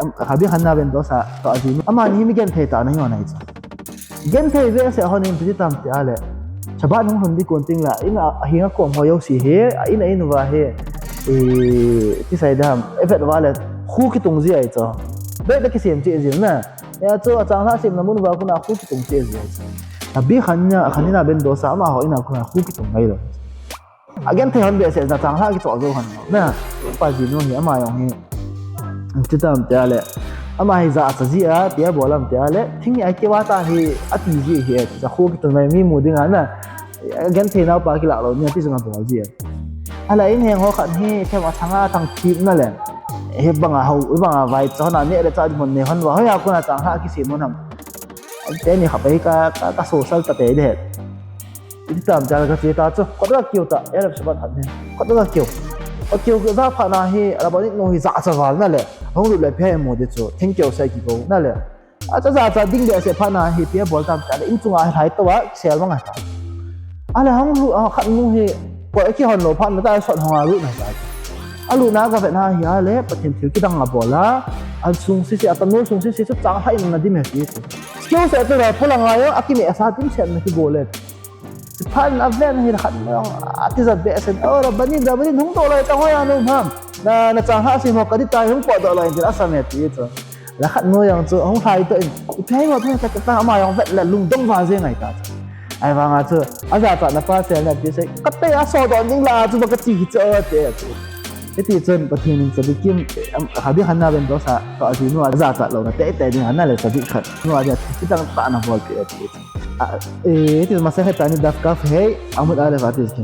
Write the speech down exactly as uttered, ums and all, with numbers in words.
Am, Rabbi Hanina ben Dosa toh ajinu. Amani hi mi genthei tah ana hi hon ahi chu. Genthei ve se hon in piti tam ti ale. Shabbat hung hun di kon ting la, in a, a hinga kom ho jouse hi, a in a in uva hi, e, ti sai dam, e vet uva le, khu kitung ji ahi chu. Beit a kisem cheh ji na. Ya chu a changlhah semna mun uva khun a khu kitung cheh ji ahi chu. Rabbi Hanina, Hanina ben Dosa amaho in a khun a khu kitung ngai lou. A genthei hon behseh na changlhah kichoh jou hon. Na, pa jinu hi ama jong hi. Ti tam ti ale. Ama hi jacha ji a, tia bol am ti ale. Thing hi a keu a ta hi, ati ji hi, cha khu kitung mai mi mu ding a na. A genthei nau pa kilah lou ni, ati jong a bol ji a. Ala in heng ho khat hi, them a thang a thang thip na le. Hi banga ho, hi banga vai cha hon a ne le cha di mon ne hon va. Hoi a kon a changlhah kisem hon ham. Te ni kha pai ka, ka, ka social ta te de. Iti tam chal ka che ta chu, kot ka keu ta, Erev Shabbat hat ne. Kot ka keu. Kot keu ka ja phat na hi, Rabbanit nu hi jacha val na le. Hung lut le phe mo de chu, thing keu sai kikou na le. A cha jacha ding behseh phat na hi, pia bol tam chal, in chunga hi hai to wa, sel ma ngai ta. A le hung lut, a khat nu hi, kot kihon lou phat na ta, sot hung a lut na ta. A lut na ka vet na hi a le, Pathen thil kidang a bol a, a sung sisi, a tanul sung sisi, chu changlhah in na dim e ti chu. Keu se tu ra, pula ngai a, a kime a sa dim se na kibol e. Phan a ven hi khat mo jong, a ti jat behseh, "O, Rabbanit, Rabbanit, hung doh loi tang hoi a nu ham. Na, na changlhah sem ho ka di tai, hung potdoh loi in," tin a sam e ti chu. La khat mo jong chu, hung lhai toh in, "Ipi ham, ipi ham," ta, ta, ama jong vet le lungdong val jeng ahi ta chu. Ahivanga chu, a jachatna pa sel na ti sei, "Ka tei a sodoh ding la chu ba ka chi hi chu," ti chu. Hiti chun, Pathen in tzadikim, em, Rabbi Hanina ben Dosa, toh ajinu a jachat louna teitei ding a na le tzadik khat. Nu a dia, chitang tah na bolpeh e ti chu. A, e, ti Masechet Ta'anit daf kaf hei, Amud Alef a ti chu.